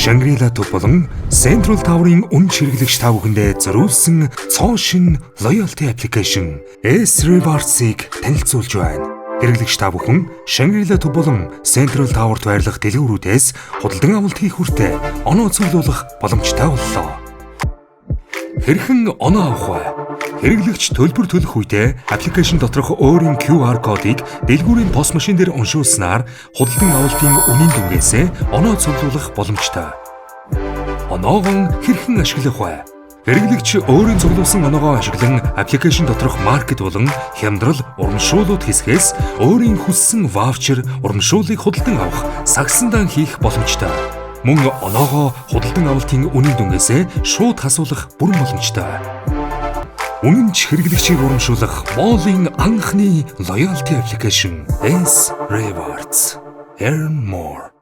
Shangri-La төв болон Central Tower-ын үнэмш хэрэглэгч та бүхэндээ зориулсан цоо шинэ loyalty application S Rewards-ыг танилцуулж байна. Хэрэглэгч та бүхэн Shangri-La төв болон Central Tower-т байрлах дэлгүүрүүдээс худалдан авалт хийх хүртээ оноо цуглуулах боломжтой боллоо. Хэрхэн оноо авах вэ? Хэрэглэгч төлбөр төлөх үедээ application доторх өөрийн QR кодыг дэлгүүрийн POS машин дээр уншуулснаар худалдан авалтын үнийн дүнгээсээ оноо цуглуулах боломжтой. Оноогоо хэрхэн ашиглах вэ? Хэрэглэгч өөрийн цуглуулсан оноогоо ашиглан application доторх market болон хямдрал, урамшууллууд хэсгээс өөрийн хүссэн voucher, урамшууллыг худалдан авах, сагсандаан хийх боломжтой. Мөн оноогоо худалдан авалтын үнийн дүнгээсээ шууд хасуулах бүрэн боломжтой. Үнэмш хэрэглэгчийг урамшуулах mall-ын анхны loyalty application S Rewards. Earn more.